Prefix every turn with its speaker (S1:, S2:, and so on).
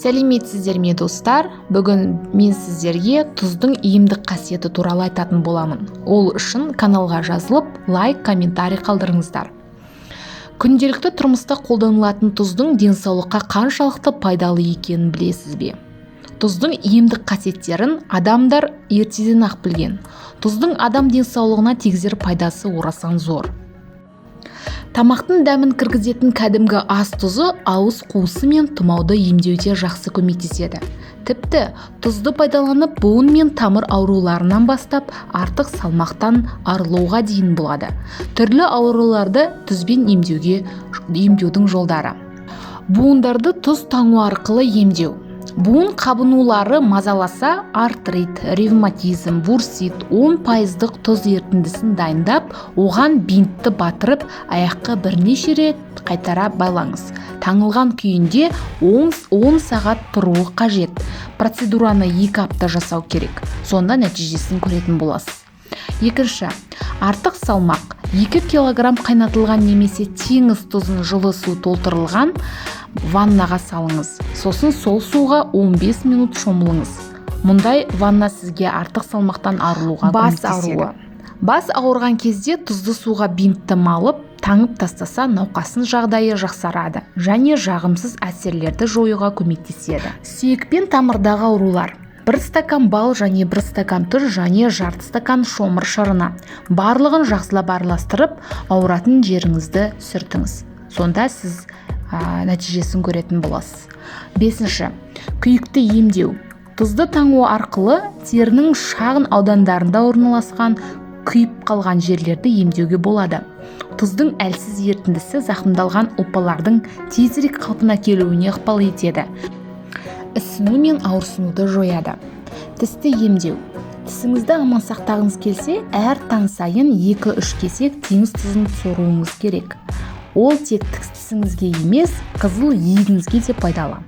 S1: Сәлеметсіздер ме, достар? Бүгін мен сіздерге тұздың емдік қасиеті туралы айтатын боламын. Ол үшін каналға жазылып, лайк, комментарий қалдырыңыздар. Күнделікті тұрмыста қолданылатын тұздың денсаулыққа қаншалықты пайдалы екенін білесіз бе? Тұздың емдік қасиеттерін адамдар ертеден ақ білген. Тұздың адам денсаулығына тигізер пайдасы орасан зор. Тамақтың дәмін кіргізетін кәдімгі ас тұзы ауыз қуысы мен тұмауды емдеуде жақсы көмектеседі. Тіпті тұзды пайдаланып, буын мен тамыр ауруларынан бастап артық салмақтан арылуға дейін болады. Түрлі ауруларды тұзбен емдеудің жолдары. Буындарды тұз таңу арқылы емдеу. Буын қабынулары мазаласа, артрит, ревматизм, бурсит, 10 пайыздық тұз ерітіндісін дайындап, оған бинтті батырып, аяққа бірнеше рет қайтара байлаңыз. Таңылған күйінде 10 сағат тұруы қажет. Процедураны 2 апта жасау керек, сонда нәтижесін көретін боласыз. Екінші, артық салмақ. 2 килограмм қайнатылған немесе теңіз тұзын жылы су толтырылған ваннаға салыңыз. Сосын сол суға 15 минут шомылыңыз. Мұндай ванна сізге артық салмақтан арылуға
S2: Бас
S1: көмектеседі.
S2: ауруы.
S1: Бас ауырған кезде тұзды суға бинтті малып, таңып тастаса, науқастың жағдайы жақсарады және жағымсыз әсерлерді жоюға көмектеседі. Сүйек пен тамырдағы аурулар. 1 стакан бал және 1 стакан тұз және жарты стакан шомыр шырыны, барлығын жақсылап араластырып, ауыратын жеріңізді сүртіңіз. Сонда сіз нәтижесін көретін боласыз. Бесінші, күйікті емдеу. Тұзды таңу арқылы терінің шағын аудандарында орналасқан күйіп қалған жерлерді емдеуге болады. Тұздың әлсіз ерітіндісі зақымдалған ұлпалардың тезірек қалпына келуіне ықпал етеді, ісіну мен ауырсынуды жояды. Тісті емдеу. Тісіңізді аман сақтағыңыз келсе, әр таң сайын 2-3 кесек теңіз тұзын соруыңыз керек. Ол тек тісіңізге емес, қызыл иегіңізге де пайдалы.